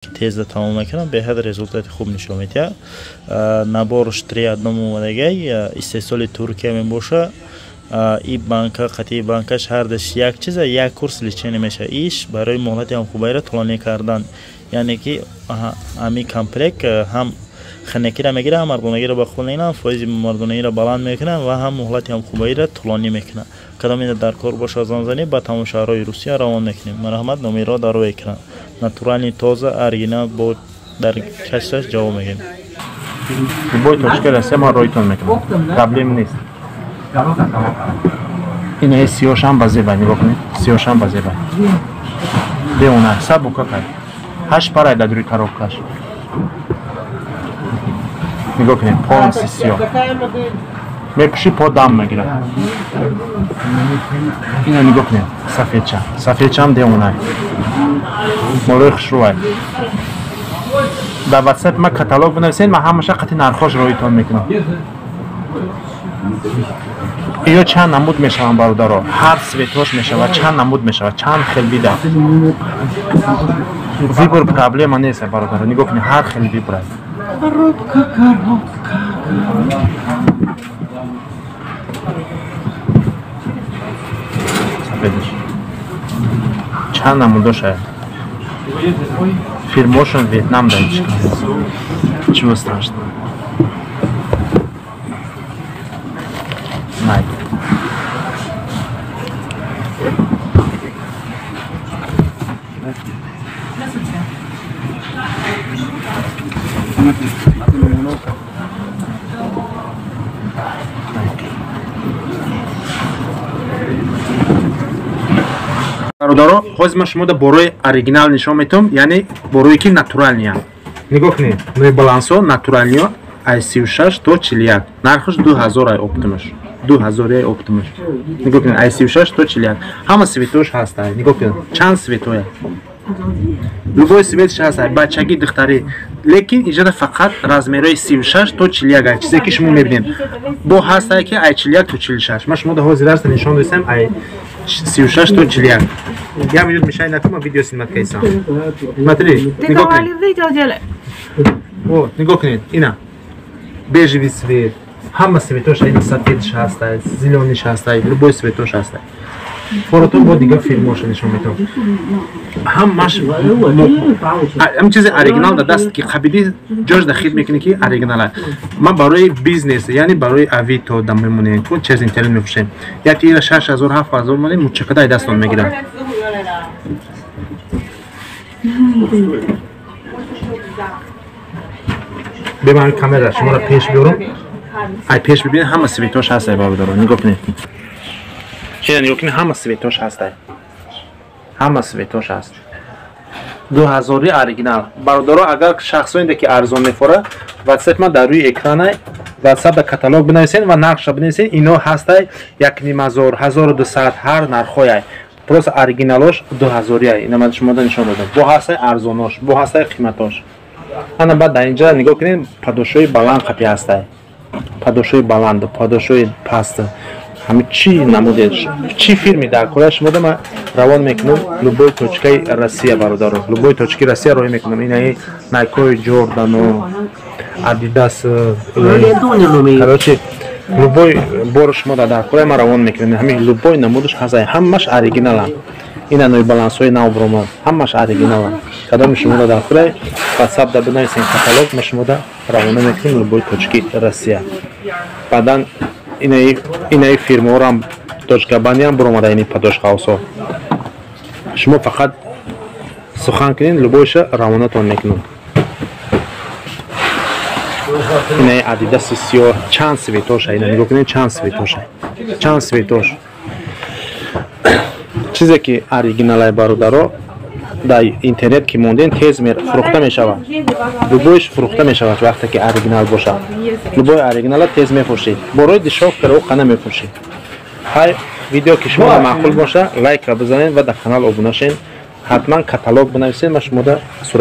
Тезда тамом мекунам, беҳад результати хуб нишон медиҳад. Наборш три одном омадагай, истеҳсоли Туркия мебоша. И банка қатъи банкаш ҳардаш як чиза, як курс лечение мешавад. Иш барои муҳлати ҳамхубайро тӯлонӣ кардан, яъне ки ҳамин комплект ҳам ханакиро мегирад, ҳам мардонагиро ба худ мегирад, фоизи мардонагиро баланд мекунад ва ҳам муҳлати ҳамхубаиро тӯлонӣ мекунад. Кадом ина дар кор боша, занзанӣ ба тамоми шаҳрҳои Русия равон мекунем. Марҳамат, номерҳо дар рӯи экран. Натуральный, тоза, оригинал, бо дар качестваш ҷавоб мегирем. Любой точка Россия ман роитон мекунам, проблем нест. Инаи сиёшам ба зеба, нигоҳ кунед, сиёшам ба зеба, беона сабука кай ҳашт парай дар рӯи коробкаш. Нигоҳ кунед, полностью сиёҳ мепӯши, по дам мегирад. Ина нигоҳ кунед, сафедча, сафедчаам деонай, молои хушрӯай. Дар ватсап ма каталог бинависед, ман ҳамаша қати нархош роитон мекунам. Иё чанд намуд мешаванд, бародаро, ҳар цветош мешавад, чанд намуд мешавад, чанд хел вида. Выбор проблема нест, бародаро, нигоҳ кунед, ҳар хел выбор. Коробка, коробка. Сафедаш чанд намудоша, фирмошон Вьетнам да, чего страшного. Nike. Бародаро, ҳозир ман шумо да борои оригинал нишон метавам, яъне борое ки натуралния. Нигоҳ кунед, New Balance натуралниё ай 36 то 41, нархаш 2000 ай оптимаш, 2000 ай оптимаш. Нигоҳ кунед, ай 36 то 41, ҳама цветош ҳаст. Нигоҳ кунед, чанд цветоя, любой цветш ҳаст, бачагӣ, духтарӣ. Лекин иҷода фақат размерҳои 36 то 41 ай, чизе ки шумо мебинед. Бо ҳастае ки ай 41 то 46. Ман шумо да ҳозир ҳаста нишон додистам ай 36 то 41. Я минут мешай накун, ман видео снимать кайсам. Смотри, нигоҳ кунед. Вот, нигоҳ кунед, ина бежевый цвет, ҳама цветош, ина сафедш ҳаста, зелёныйш ҳаста, любой цветош ҳаста. Форотон бо дигар фирмоша нишон метавам. Ҳамаш ҳам чизи оригинал дар даст ки қабидӣ, ҷош да хит мекунӣ ки оригинала. Ман барои бизнес, яъне барои Авито да мемонем, ку через интернет мефурӯшем. Яки ира 6000, 7000 монем, мучакада ай дастон мегирам. Беман камера шуморо пеш биёрам, ай пеш бибинед, ҳама цветош ҳаст, бародаро, нигоҳ кунед. Ина нигоҳ кунед, ҳама цветош ҳаст, ҳама цветош ҳаст. 2000 оригинал. Бародаро, агар шахсоне ки арзон мефора, ватсап ман дар рӯи экрана, ватсап да каталог бинависед ва нархша бинависед. Ино ҳастай 1500, 1200, ҳар нархҳояй. Просто оригиналош 2000. Ина ман шумо нишон додам. Бо ҳастай арзонош, бо ҳастай қиматош. Ана баъд дар инҷа нигоҳ кунед, подошои баланд қапи ҳастай, подошои баланд, подошои паст, ҳами чӣ намуде, чӣ фирми дар кора шумо да ман равон мекунам любой точкаи Россия, бародаро, любой точкаи Россия роҳӣ мекунам. Инаи Найкои Ҷордану Адидас, короче, любой бор шумо дар кора ман равон мекунам. Ҳами любой намудаш ҳастай, ҳамаш оригиналам. Ина New Balance-ҳои нав баромад, ҳамаш оригиналам. Кадоми шумо дар кора, ватсап да бинависен каталог, ма шумо да равона мекунем любой точки Россия. Баъдан инаи фирмаҳорам точкабандиам баромада, ини подошхаусҳо. Шумо фақат сухан кунед, любойша равонатон мекунам. Инаи Адидаси сиёҳ чанд цветоша, ина нигоҳ кунед, чанд цветоша, чанд цветош. Чизе ки оригиналай, бародаро, дар интернет ки монден, тез фурӯхта мешавад, любойш фурӯхта мешавад. Вақте ки оригинал бошад, любой оригинала тез мефурӯшед, борои дешёвкаро ӯ қана мефурӯшед. Ҳар видео ки шумо маъқул боша, лайкра бизанед ва дар канал обуна шед. Ҳатман каталог бинависед, ман шумода сурат.